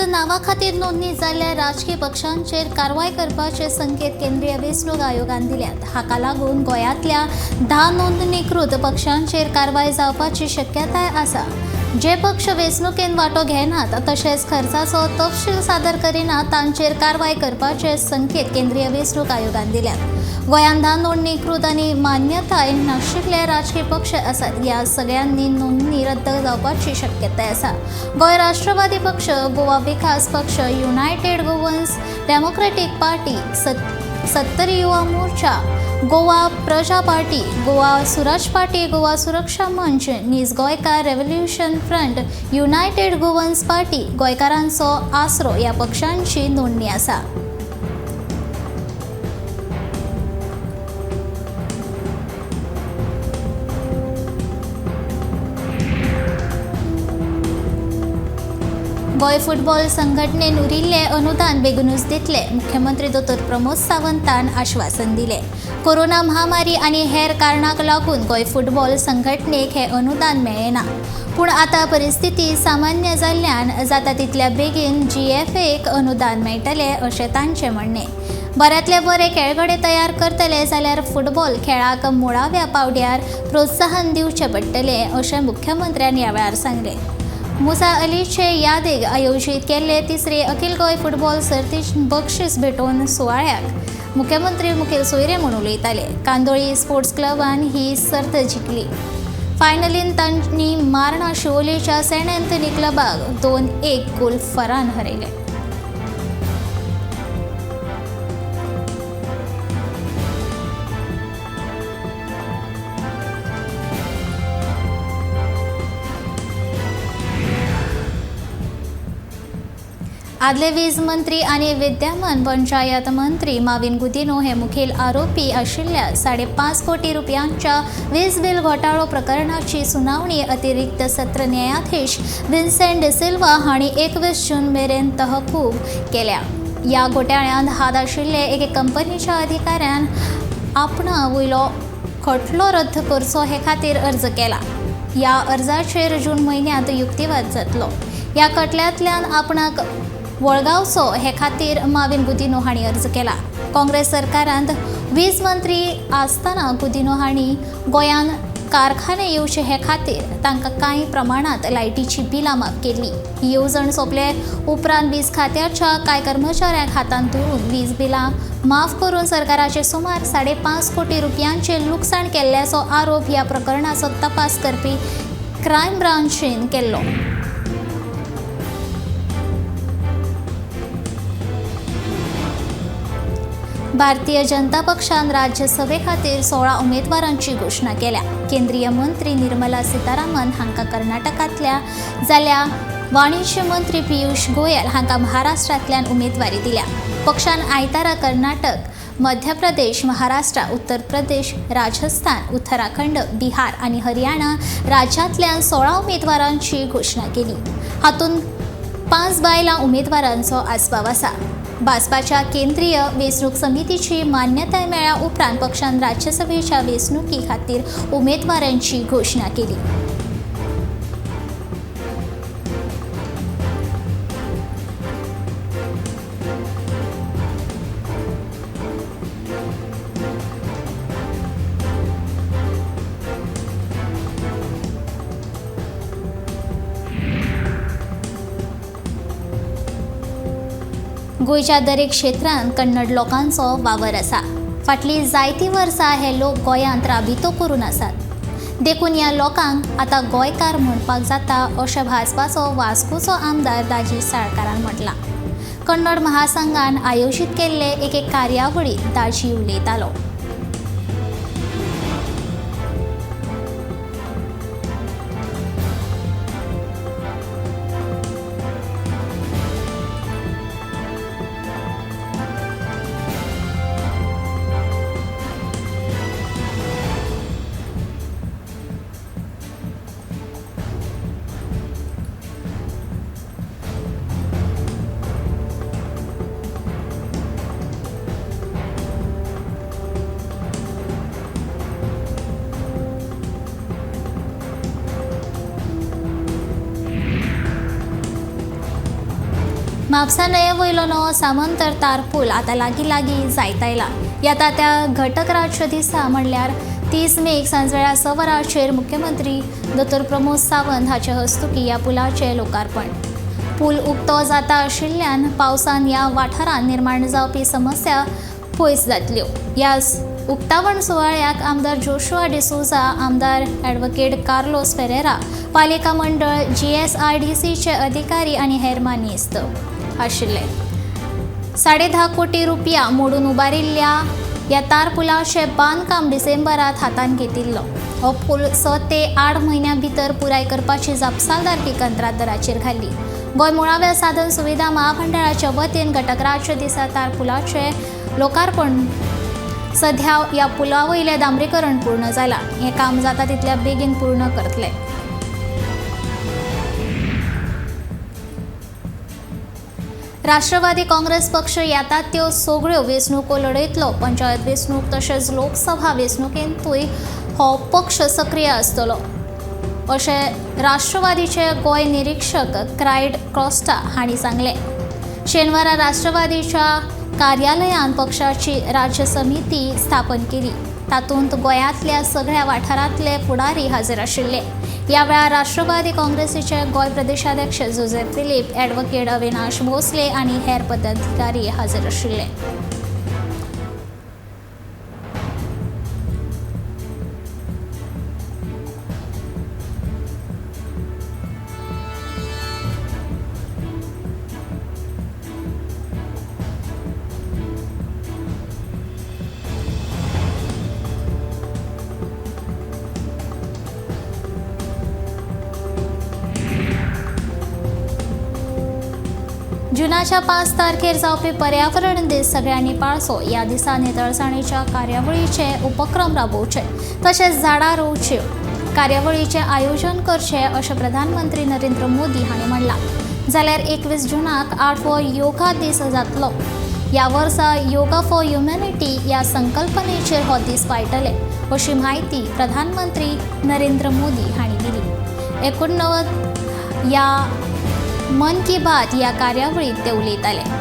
नांवा खातीर नोंदणी जाल्ल्या राजकीय पक्षांचेर कारवाय करपाचे संकेत केंद्रीय वेंचणूक आयोगान दिल्यात. हाका लागून गोंयांतल्या 10 नोंदणीकृत पक्षांचेर कारवाय जावपाची शक्यताय आसा. जे पक्ष वेंचणुकेन वांटो घेनात तशेंच खर्चाचो तपशील सादर करिनात तांचेर कारवाय करपाचे संकेत केंद्रीय वेंचणूक आयोगान दिल्यात. गोंयांत 10 नोंदणीकृत आनी मान्यताय नाशिल्ले राजकीय पक्ष आसात. ह्या सगळ्यांनी नोंदणी रद्द जावपाची शक्यताय आसा. गोंय राष्ट्रवादी पक्ष, गोवा विकास पक्ष, United Goans Democratic Party, Sattari Yuva Morcha, Goa Praja Party, Goa Suraj Party, Goa Suraksha Manch, Nij Goenkar Revolution Front, United Goans Party, गोंयकारांचो आसरो ह्या पक्षांची नोंदणी आसा. गोंय फुटबॉल संघटनेन उरिल्लें अनुदान बेगीनूच दितले, मुख्यमंत्री दोतोर प्रमोद सावंतान आश्वासन दिलें. कोरोना महामारी आनी हेर कारणाक लागून गोंय फुटबॉल संघटनेक हें अनुदान मेळ्ळें ना, पूण आतां परिस्थिती सामान्य जाल्ल्यान जाता तितल्या बेगीन जीएफएक अनुदान मेळटलें अशें तांचें म्हणणें. बऱ्यांतले बरे खेळगडे तयार करतले जाल्यार फुटबॉल खेळाक मुळाव्या पावड्यार प्रोत्साहन दिवचें पडटलें अशें मुख्यमंत्र्यान ह्या वेळार सांगलें. मुसा अलीचे यादीक आयोजीत केल्ले तिसरे अखिल गोंय फुटबॉल सर्तीक बक्षीस भेटोवन सुवाळ्याक मुख्यमंत्री मुखेल सोयरे म्हूण उलयताले. कांदोळी स्पोर्ट्स क्लबान ही सर्त जिखली. फायनलीन तांणी मार्ना शिवोलेच्या सेंट अँथनी क्लबाक 2-1 गोल फरान हरयले. आदले वीज मंत्री आनी विद्यमान पंचायत मंत्री माविन गुदिन्हो हे मुखेल आरोपी आशिल्ल्या 5.5 कोटी रुपयांच्या वीज बिल घोटाळो प्रकरणाची सुनावणी अतिरिक्त सत्र न्यायाधीश विन्सेंट डिसिल्वा हांणी 21 जून मेरेन तहकूब केल्या. ह्या घोटाळ्यांत हात आशिल्ले एके कंपनीच्या अधिकाऱ्यान आपणा वयलो खटलो रद्द करचो हे खातीर अर्ज केला. ह्या अर्जाचेर जून म्हयन्यांत युक्तिवाद जातलो. ह्या खटल्यांतल्यान आपणाक वळगावचो हे खातीर माविन गुदिन्हो हांणी अर्ज केला. काँग्रेस सरकारांत वीज मंत्री आसतना गुदिन्हो हांणी गोंयांत कारखाने येवचे हे खातीर तांकां कांय प्रमाणांत लायटीची बिलां माफ केल्ली. ही येवजण सोंपले उपरांत वीज खात्याच्या कांय कर्मचाऱ्यांक हातांत धरून वीज बिलां माफ करून सरकाराचे सुमार 5.5 कोटी रुपयांचें लुकसाण केल्ल्याचो आरोप ह्या प्रकरणाचो तपास करपी क्रायम ब्रांचीन केल्लो. भारतीय जनता पक्षान राज्यसभे खातीर 16 उमेदवारांची घोशणा केल्या. केंद्रीय मंत्री निर्मला सीतारामन हांकां कर्नाटकांतल्या जाल्यार वाणिज्य मंत्री पियुष गोयल हांकां महाराष्ट्रांतल्यान उमेदवारी दिल्या. पक्षान आयतारा कर्नाटक, मध्य प्रदेश, महाराष्ट्र, उत्तर प्रदेश, राजस्थान, उत्तराखंड, बिहार आनी हरियाणा राज्यांतल्यान 16 उमेदवारांची घोशणा केली. हातूंत 5 बायलां उमेदवारांचो आस्पाव आसा. भाजपाच्या केंद्रीय वेंचणूक समितीची मान्यताय मेळ्ळ्या उपरांत पक्षान राज्यसभेच्या वेंचणुकी खातीर उमेदवारांची घोशणा केली. गोंयच्या दरेक क्षेत्रांत कन्नड लोकांचो वावर आसा. फाटलीं जायतीं वर्सां हे लोक गोंयांत राबितो करून आसात, देखून ह्या लोकांक आतां गोंयकार म्हणपाक जाता अशें भाजपाचो वास्कोचो आमदार दाजी साळकारान म्हटलां. कन्नड महासंघान आयोजीत केल्ले एके कार्यावळींत दाजी उलयतालो. म्हापसा न्हंये वयलो नवो सामंतर तार पूल आतां लागीं लागीं जायत आयला. येता त्या घटक राज्य दिसा म्हणल्यार 30 मेक सांजवेळा 6 वरांचेर मुख्यमंत्री दोतोर प्रमोद सावंत हाचे हस्तुकीं ह्या पुलाचें लोकार्पण. पूल उक्तो जाता आशिल्ल्यान पावसान ह्या वाठारांत निर्माण जावपी समस्या पयस जातल्यो. ह्या उक्तावण सुवाळ्याक आमदार जोशुआ डिसोझा, आमदार ॲडव्होकेट कार्लोस फेरेरा, पालिका मंडळ, GSRDCचे अधिकारी आनी हेर मानेस्त आशिल्ले. 10.5 कोटी रुपया मोडून उबारिल्ल्या ह्या तार पुलाचें बांदकाम डिसेंबरांत हातांत घेतिल्लो. हो पूल 6 ते 8 म्हयन्यां भितर पुराय करपाची जापसालदारकी कंत्राटदाराचेर घाल्ली. गोंय मुळाव्या साधन सुविधा महामंडळाच्या वतीन घटक राज्य दिसा तार पुलाचें लोकार्पण. सध्या ह्या पुला वयलें डांबरीकरण पूर्ण जालां. हें काम जाता तितल्या बेगीन पूर्ण करतले. राष्ट्रवादी काँग्रेस पक्ष येतात त्यो सगळ्यो वेंचणुको लढयतलो. पंचायत वेंचणूक तशेंच लोकसभा वेंचणुकेंतूय हो पक्ष सक्रीय आसतलो अशें राष्ट्रवादीचे गोंय निरीक्षक क्रायड क्रॉस्टा हांणी सांगलें. शेनवारा राष्ट्रवादीच्या कार्यालयांत पक्षाची राज्य समिती स्थापन केली. तातूंत गोंयांतल्या सगळ्या वाठारांतले फुडारी हाजीर आशिल्ले. ह्या वेळार राष्ट्रवादी काँग्रेसीचे गोंय प्रदेशाध्यक्ष जोसेफ फिलीप, ॲडव्होकेट अविनाश भोसले आनी हेर पदाधिकारी हाजीर आशिल्ले. जुनाच्या 5 तारखेर जावपी पर्यावरण दीस सगळ्यांनी पाळचो. ह्या दिसा नितळसाणीच्या कार्यावळीचे उपक्रम राबोवचे तशेंच झाडां रोवच्यो कार्यावळीचें आयोजन करचें अशें प्रधानमंत्री नरेंद्र मोदी हांणी म्हणलां. जाल्यार 21 जुनाक 8वो योगा दीस जातलो. ह्या वर्सा योगा फॉर ह्युमॅनिटी ह्या संकल्पनेचेर हो दीस पाळटले अशी म्हायती प्रधानमंत्री नरेंद्र मोदी हांणी दिली. 89 ह्या मन की बात ह्या कार्यावळींत ते उलयताले.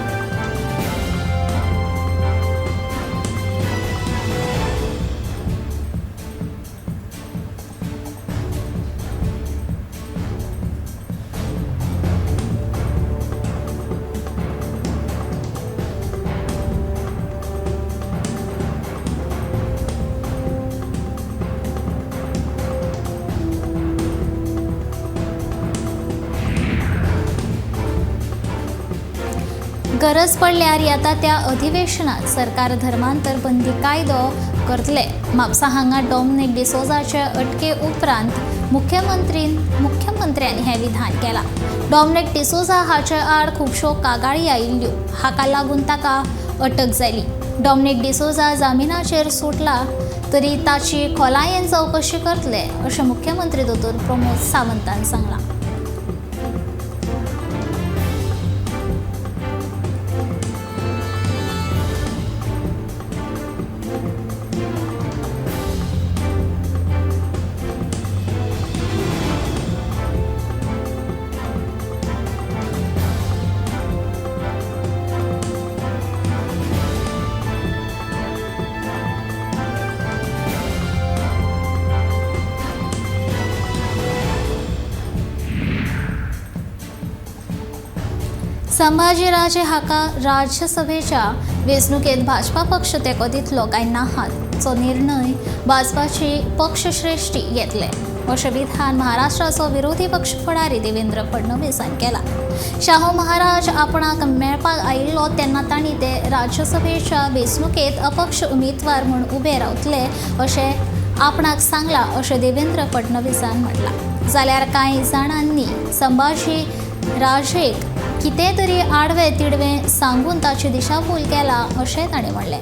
गरज पडल्यार येता त्या अधिवेशनात सरकार धर्मांतर बंदी कायदो करतले. म्हापसा हांगा डॉमनिक डिसोजाचे अटके उपरांत मुख्यमंत्र्यान हें विधान केलां. डॉमनिक डिसोजा हाचे आड खुबश्यो कागाळी आयिल्ल्यो. हाका लागून ताका अटक जाली. डॉमनिक डिसोजा जामिनाचेर सुटला तरी ताची खोलायेन चवकशी करतले अशें मुख्यमंत्री दोतोर प्रमोद सावंतान सांगलां. संभाजीराजे हाका राज्यसभेच्या वेंचणुकेत भाजपा पक्ष तेंको दितलो काय ना हाचो निर्णय भाजपाची पक्षश्रेष्ठी घेतले अशें विधान महाराष्ट्राचो विरोधी पक्ष फुडारी देवेंद्र फडणवीसान केला. शाहू महाराज आपणाक मेळपाक आयिल्लो तेन्ना तांणी ते राज्यसभेच्या वेंचणुकेत अपक्ष उमेदवार म्हूण उबे रावतले अशें आपणाक सांगलां अशें देवेंद्र फडणवीसान म्हटलां. जाल्यार कांय जाणांनी संभाजी राजेक कितें तरी आडवें तिडवें सांगून ताची दिशाभूल केला अशें ताणें म्हणलें.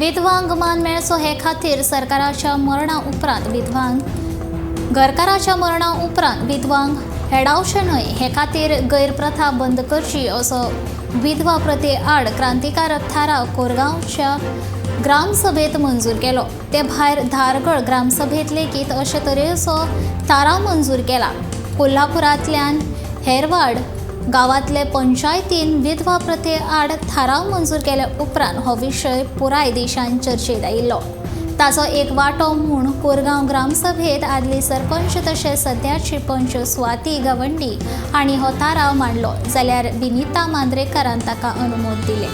विधवांक मान मेळचो हे खातीर सरकाराच्या मरणा उपरांत विधवांक घरकाराच्या मरणा उपरांत विधवांक हेडावचें न्हय हे खातीर गैरप्रथा बंद करची असो विधवा प्रथे आड क्रांतिकारक थाराव कोरगांवच्या ग्रामसभेत मंजूर केलो. ते भायर धारगळ ग्रामसभेत लेगीत अशे तरेचो थाराव मंजूर केला. कोल्हापुरांतल्यान हेरवाड गांवांतले पंचायतीन विधवा प्रथे आड थाराव मंजूर केल्या उपरांत हो विशय पुराय देशांत चर्चेत आयिल्लो. ताचो एक वांटो म्हूण कोरगांव ग्रामसभेत आदली सरपंच तशेंच सद्याची पंच स्वाती गावंडी हांणी हो थाराव मांडलो, जाल्यार विनिता मांद्रेकारान ताका अनुमोद दिलें.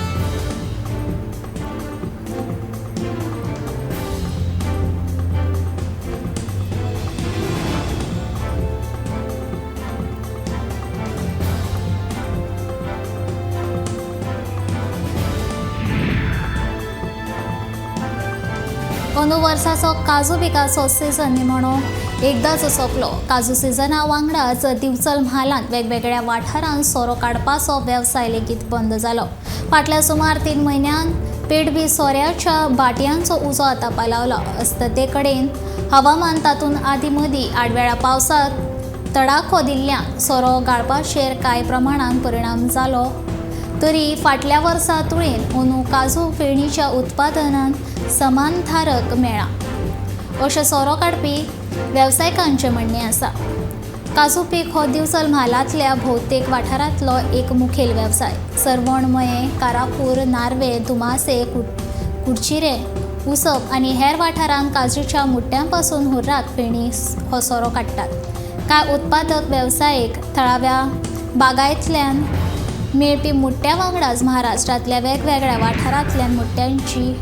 अंदू वर्साचो काजू पिकाचो सिजन निमणो एकदांच सोंपलो. काजू सिजना वांगडाच दिवचल म्हालांत वेगवेगळ्या वाठारांत सोरो काडपाचो वेवसाय लेगीत बंद जालो. फाटल्या सुमार 3 म्हयन्यांत पेडबी सोऱ्याच्या भाटयांचो उजो आतां पालावला. अस्तंते कडेन हवामान तातूंत आदीं मदीं आडवेळ्या पावसांत तडाखो दिल्ल्यान सोरो गाळपाचेर कांय प्रमाणांत परिणाम जालो तरी फाटल्या वर्सा तुळेन अंदू काजू फेणीच्या उत्पादनांत समानधारक मेळ्ळा अशें सोरो काडपी वेवसायिकांचें म्हणणें आसा. काजू पीक हो दिवचल म्हालांतल्या भोवतेक वाठारांतलो एक मुखेल वेवसाय. सरवण, मयें, कारापूर, नार्वे, धुमासे, कुडचिरे, उसप आनी हेर वाठारांत काजूच्या मुट्ट्यांपासून हुर्राक फेणी हो सोरो काडटात. कांय उत्पादक वेवसायीक थळाव्या बागायतल्यान मेळपी मुट्ट्या वांगडाच महाराष्ट्रांतल्या वेगवेगळ्या वाठारांतल्यान मुट्ट्यांची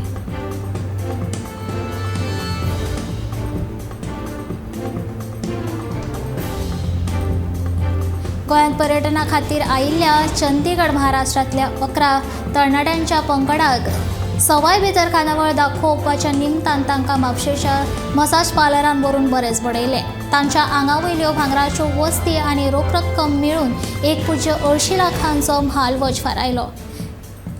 गोंयांत पर्यटना खातीर आयिल्ल्या चंदीगड महाराष्ट्रांतल्या 11 तरणाट्यांच्या पंगडाक सवाय भितर खानावळ दाखोवपाच्या निमतान तांकां म्हापशेच्या मसाज पार्लरान व्हरून बरेंच बडयलें. तांच्या आंगा वयल्यो भांगराच्यो वस्ती आनी रोख रक्कम मेळून 1.80 लाखांचो म्हाल वचफार आयलो.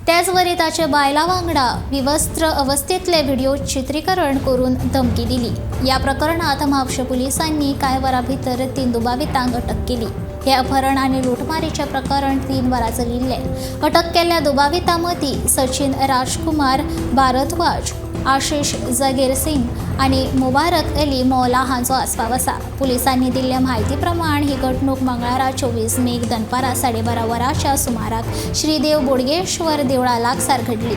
त्याचवरी ताचे बायलां वांगडा विवस्त्र अवस्थेंतले व्हिडिओ चित्रीकरण करून धमकी दिली. ह्या प्रकरणांत म्हापशें पुलिसांनी कांय वरां भितर 3 दुबावितांक अटक केली. हे अपहरण आनी लुटमारीचें प्रकरण 3 वरां चलिल्लें. अटक केल्ल्या दुबावितां मदीं सचिन राजकुमार भारद्वाज, आशिष जगीर सिंग आनी मुबारक अली मौला हांचो आस्पाव आसा. पुलिसांनी दिल्ल्या म्हायती प्रमाण ही घडणूक मंगळारा 24 मेक दनपारां 12:30 वरांच्या सुमाराक श्रीदेव बोडगेश्वर देवळा लागसार घडली.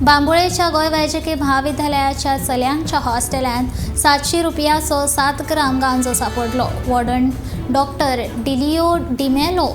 बांबोळेच्या गोंय वैजकी महाविद्यालयाच्या चल्यांच्या हॉस्टेलांत 700 रुपयाचो 7 ग्राम गांजो सापडलो. वॉर्डन डॉक्टर डिलिओ डिमेलो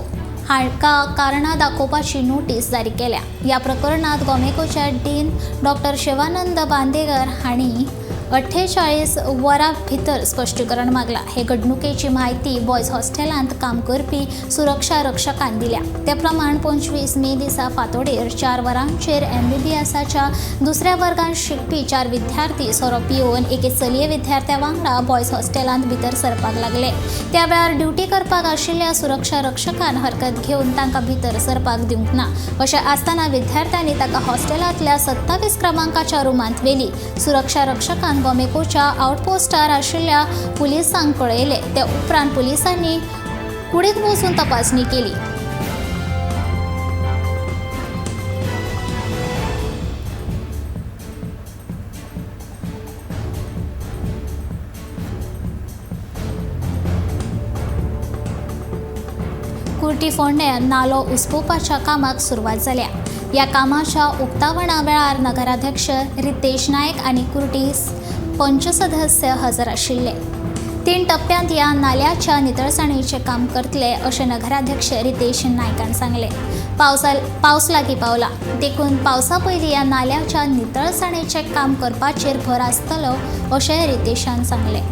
हांकां कारणां दाखोवपाची नोटीस जारी केल्या. ह्या प्रकरणांत गोमेकोच्या डीन डॉक्टर शिवानंद बांदेकर हांणी 48 वरां भितर स्पश्टीकरण मागलां. हे घडणुकेची म्हायती बॉयज हॉस्टेलांत काम करपी सुरक्षा रक्षकान दिल्या. ते प्रमाण 25 मे दिसा फांतोडेर 4 वरांचेर एमबीबीएसाच्या दुसऱ्या वर्गांत शिकपी 4 विद्यार्थी सोरो पिवन एके चलये विद्यार्थ्या वांगडा बॉयज हॉस्टेलांत भितर सरपाक लागले. त्या वेळार ड्युटी करपाक आशिल्ल्या सुरक्षा रक्षकान हरकत घेवन तांकां भितर सरपाक दिवंक ना. अशें आसतना विद्यार्थ्यांनी ताका हॉस्टेलांतल्या 27 क्रमांकाच्या रुमांत व्हेली. सुरक्षा रक्षकान गोमेकोच्या आउटपोस्टार आशिल्ल्या पुलिसांक कळयलें. ते उपरांत पुलिसांनी कुडींत वचून तपासणी केली. कुर्टी फोंड्यां नालो उसपुपाच्या कामाक सुरवात जाल्या. ह्या कामाच्या उक्तावणा वेळार नगराध्यक्ष रितेश नायक आनी कुर्टी पंचसदस्य हजर आशिल्ले. 3 टप्प्यांत ह्या नाल्याच्या नितळसाणीचें काम करतले अशें नगराध्यक्ष रितेश नायकान सांगलें. पावस लागीं पावला देखून पावसा पयलीं ह्या नाल्याच्या नितळसाणीचें काम करपाचेर भर आसतलो अशें रितेशान सांगलें.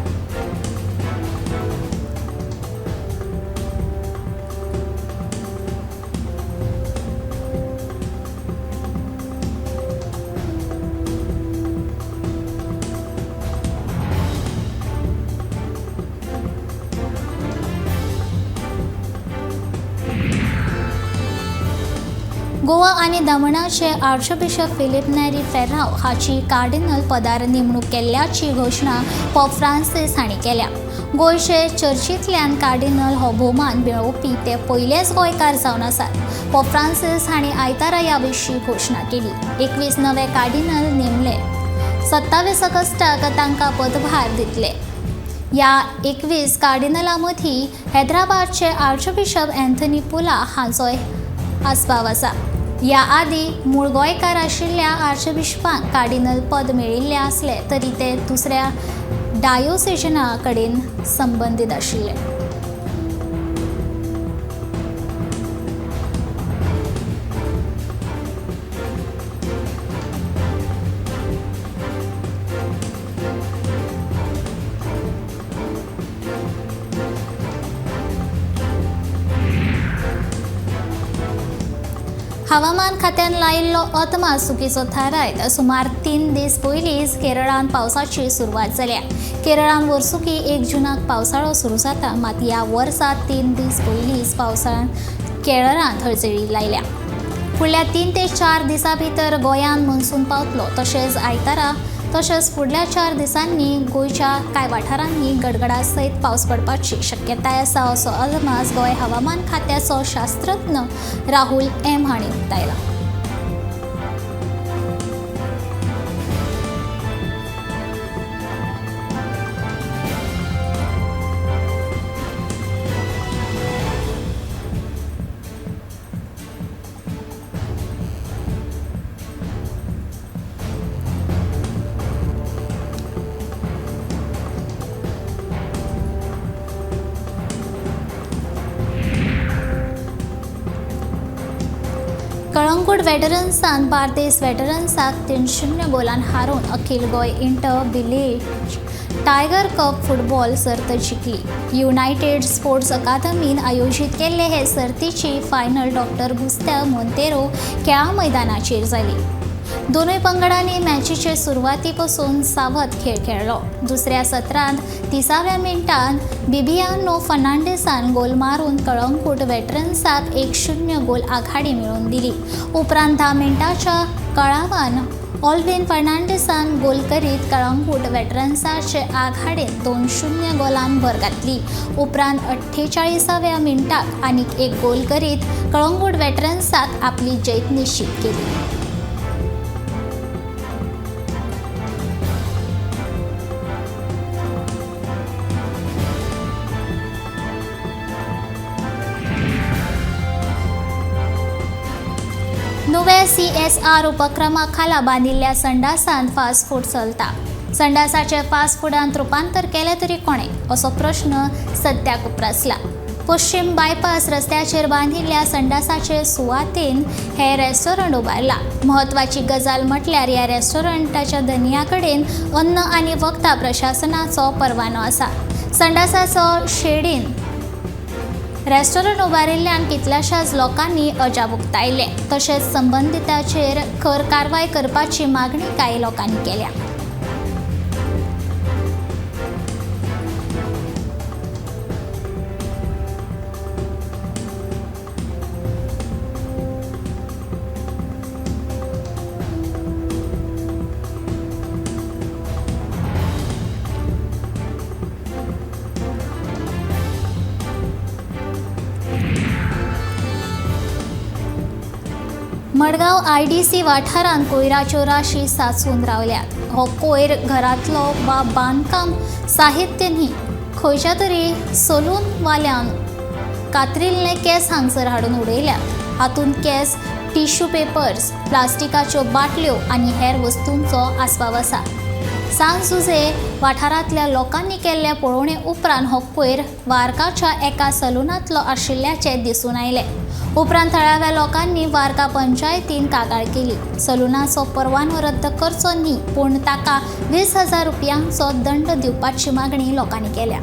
गोवा आनी दमणाचे आर्चबिशप फिलीप नेरी फेर्राव हाची कार्डिनल पदार नेमणूक केल्ल्याची घोशणा पोप फ्रांसीस हांणी केल्या. गोंयचे चर्चींतल्यान कार्डिनल हो भोवमान मेळोवपी ते पयलेच गोंयकार जावन आसात. पोप फ्रांसीस हांणी आयतारा ह्या विशीं घोशणा केली. 21 नवे कार्डिनल नेमले. 27 ऑगस्टाक तांकां पदभार दितले. ह्या 21 कार्डिनलां मदीं हैदराबादचे आर्चबिशप अँथनी पुला हांचोय आस्पाव आसा. ह्या आदीं मूळ गोंयकार आशिल्ल्या आर्चबिशपांक कार्डिनल पद मेळिल्लें आसलें तरी ते दुसऱ्या डायोसेजना कडेन संबंदीत आशिल्ले. हवामान खात्यान लायिल्लो अदमास चुकीचो थारायत सुमार 3 दीस पयलींच केरळांत पावसाची सुरवात जाल्या. केरळांत वर्सुकी 1 जूनाक पावसाळो सुरू जाता, मात ह्या वर्सा 3 दीस पयलींच पावसान केरळांत हळजळी लायल्या. फुडल्या 3 ते 4 दिसां भितर गोंयांत मनसून पावतलो. तशेंच आयतारा तशेंच फुडल्या 4 दिसांनी गोंयच्या कांय वाठारांनी गडगडा सयत पावस पडपाची शक्यताय आसा असो अदमास गोंय हवामान खात्याचो शास्त्रज्ञ राहुल एम हांणी उक्तायला. कळंगूट वेटरन्सान बार्देस वेटरन्साक 3-0 गोलान हारोवन अखील Goa inter village tiger cup football सर्त जिखली. युनायटेड स्पोर्ट्स अकादमीन आयोजीत केल्ले हे सर्तीची फायनल डॉक्टर गुस्त्याव मोंतेरो खेळां मैदानाचेर जाली. दोनूय पंगडांनी मॅचीचे सुरवाती पसून सावध खेळ खेळ्ळो. दुसऱ्या सत्रांत 30व्या मिनटान बिबियानो फर्नांडीसान गोल मारून कळंगूट वेटरन्साक 1-0 गोल आघाडी मेळोवन दिली. उपरांत 10 मिनटाच्या कळावान ऑल्विन फर्नांडीसान गोल करीत कळंगूट वेटरन्साचे आघाडीत 2-0 गोलान भर घातली. उपरांत 48व्या मिनटाक आनीक 1 गोल करीत कळंगूट वेटरन्साक आपली जैत निश्चित केली. नुवें CSR उपक्रमा खाला बांदिल्ल्या संडासांत फास्ट फूड चलता. संडासाचें फास्ट फुडांत रुपांतर केलें तरी कोणें असो प्रश्न सद्याक उप्रासला. पश्चिम बायपास रस्त्याचेर बांदिल्ल्या संडासाचे सुवातेन हें रेस्टॉरंट उबारलां. म्हत्वाची गजाल म्हटल्यार ह्या रेस्टॉरंटाच्या धनया कडेन अन्न आनी वखदां प्रशासनाचो परवानो आसा. संडासाचो शेडीन रेस्टॉरंट उबारिल्ल्यान कितल्याशाच लोकांनी अजाप उक्तायलें. तशेंच संबंदिताचेर खर कारवाय करपाची मागणी कांय लोकांनी केल्या. मडगांव IDC वाठारांत कोयराच्यो राशी साचून रावल्यात. हो कोयर घरांतलो वा बांदकाम साहित्य न्ही, खंयच्या तरी सलूनवाल्यान कातरिल्ले केंस हांगसर हाडून उडयल्यात. हातूंत केंस, टिश्यू पेपर्स, प्लास्टिकाच्यो बाटल्यो आनी हेर वस्तूंचो आस्पाव आसा. सान जुझे वाठारांतल्या लोकांनी केल्ल्या पळोवणे उपरांत हो कोयर वार्काच्या एका सलूनांतलो आशिल्ल्याचें दिसून आयलें. उपरांत थळाव्या लोकांनी वार्का पंचायतीन कागाळ केली. सलूनाचो परवानो रद्द करचो न्ही, पूण ताका 20,000 रुपयांचो दंड दिवपाची मागणी लोकांनी केल्या.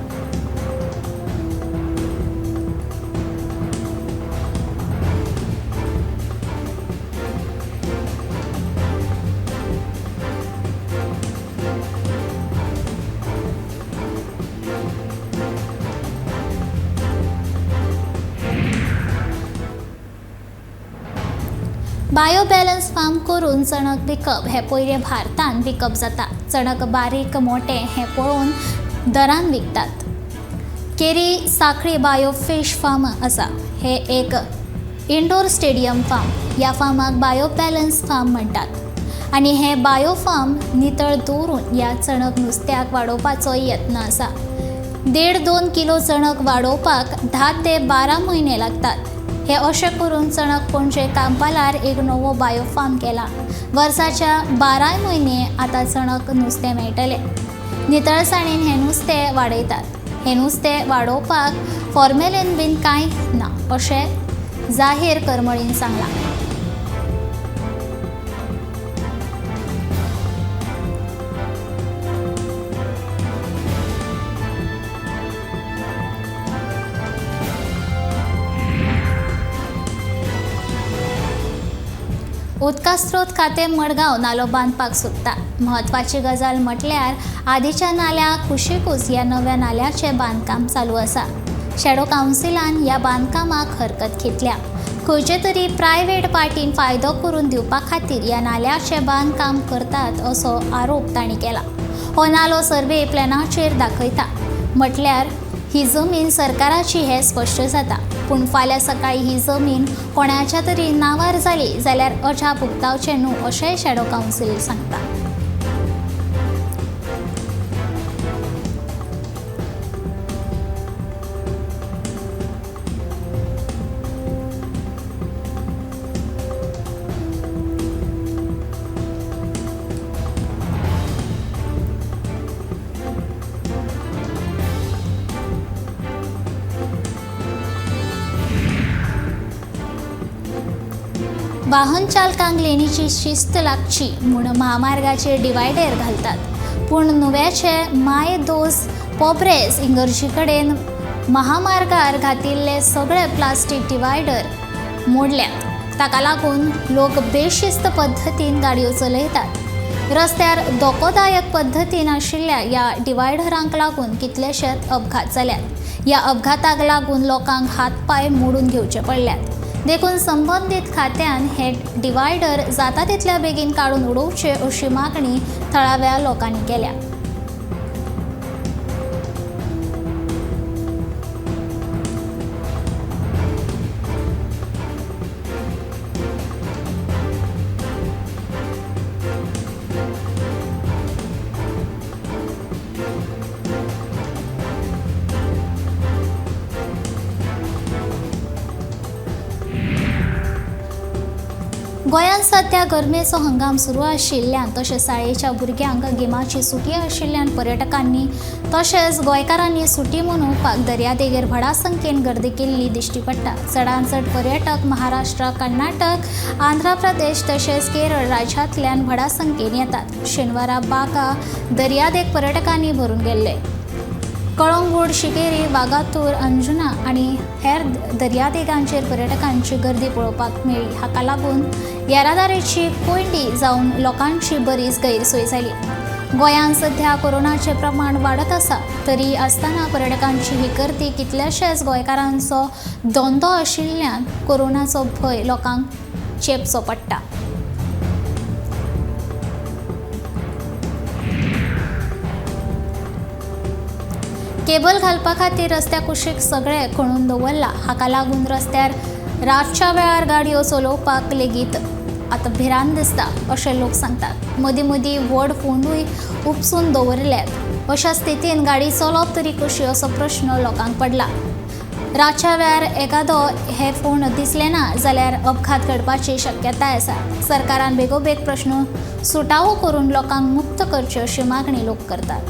बायो बॅलन्स फार्म करून चणक विकप हें पयलें भारतांत विकप जाता. चणक बारीक मोटें हें पळोवन दरान विकतात. केरी साखळी बायो फिश फार्म आसा. हे एक इंडोर स्टेडियम फार्म. ह्या फार्माक बायो बॅलन्स फार्म म्हणटात आनी हे बायो फार्म नितळ दवरून ह्या चणक नुस्त्याक वाडोवपाचो यत्न आसा. 1.5-2 किलो चणक वाडोवपाक 10 ते 12 म्हयने लागतात. हे अशें करून चणक पणजे कांपालार एक नवो बायो फार्म केला. वर्साच्या 12 म्हयने आतां चणक नुस्तें मेळटलें. नितळसाणेन हें नुस्तें वाडयतात. हें नुस्तें वाडोवपाक फॉर्मेलीन बीन कांय ना अशें जाहीर करमळीन सांगलां. उदका स्रोत खातें मडगांव नालो बांदपाक सोदता. म्हत्वाची गजाल म्हटल्यार आदीच्या नाल्या कुशीकूच ह्या नव्या नाल्याचें बांदकाम चालू आसा. शॅडो कावन्सिलान ह्या बांदकामाक हरकत घेतल्या. खंयचे तरी प्रायव्हेट पार्टीन फायदो करून दिवपा खातीर ह्या नाल्याचें बांदकाम करतात असो आरोप तांणी केला. हो नालो सर्वे प्लॅनाचेर दाखयता म्हटल्यार ही जमीन सरकाराची हें स्पश्ट जाता. पूण फाल्यां सकाळी ही जमीन कोणाच्या तरी नांवार जाली जाल्यार अजाप उक्तावचें न्हू अशेंय शॅडो कावन्सील सांगता. वाहन चालकांक लेणीची शिस्त लागची म्हूण म्हामार्गाचेर डिवायडर घालतात. पूण नुव्याचे माय दोस पोब्रेस इंगर्जी कडेन महामार्गार घातिल्ले सगळे प्लास्टीक डिवायडर मोडल्यात. ताका लागून लोक बेशिस्त पद्दतीन गाडयो चलयतात. रस्त्यार धोकोदायक पद्दतीन आशिल्ल्या ह्या डिवायडरांक लागून कितलेशेच अपघात जाल्यात. ह्या अपघाताक लागून लोकांक हात पांय मोडून घेवचे पडल्यात. देखून संबंदीत खात्यान हे डिवायडर जाता तितल्या बेगीन काडून उडोवचे अशी मागणी थळाव्या लोकांनी केल्या. गोंयांत सध्या गरमेचो हंगाम सुरू आशिल्ल्यान तशेंच शाळेच्या भुरग्यांक गिमाची सुटी आशिल्ल्यान पर्यटकांनी तशेंच गोंयकारांनी सुटी मनोवपाक दर्यादेगेर व्हडा संख्येन गर्दी केल्ली दिश्टी पडटा. चडांत चड पर्यटक महाराष्ट्र, कर्नाटक, आंध्र प्रदेश तशेंच केरळ राज्यांतल्यान व्हडा संख्येन येतात. शेनवारा बागा दर्यादेग पर्यटकांनी भरून गेल्ले. कळंगूट, शिकेरी, वागातूर, अंजुना आनी हेर दर्यादेगांचेर पर्यटकांची गर्दी पळोवपाक मेळ्ळी. हाका लागून येरादारीची कोंयडी जावन लोकांची बरीच गैरसोय जाली. गोंयांत सध्या कोरोनाचें प्रमाण वाडत आसा तरी आसतना पर्यटकांची ही गर्दी कितल्याशाच गोंयकारांचो धंदो आशिल्ल्यान कोरोनाचो भंय लोकांक चेपचो पडटा. केबल घालपा खातीर रस्त्या कुशीक सगळें खणून दवरलां. हाका लागून रस्त्यार रातच्या वेळार गाडयो चलोवपाक लेगीत आतां भिरांत दिसता अशें लोक सांगतात. मदीं मदीं व्हड फोंडूय उपसून दवरल्यात. अशा स्थितीन गाडी चलोवप तरी कशी असो प्रश्न लोकांक पडला. रातच्या वेळार एखादो हे फोंड दिसले ना जाल्यार अपघात घडपाची शक्यताय आसा. सरकारान बेगोबेग प्रश्न सुटावो करून लोकांक मुक्त करचे अशी मागणी लोक करतात.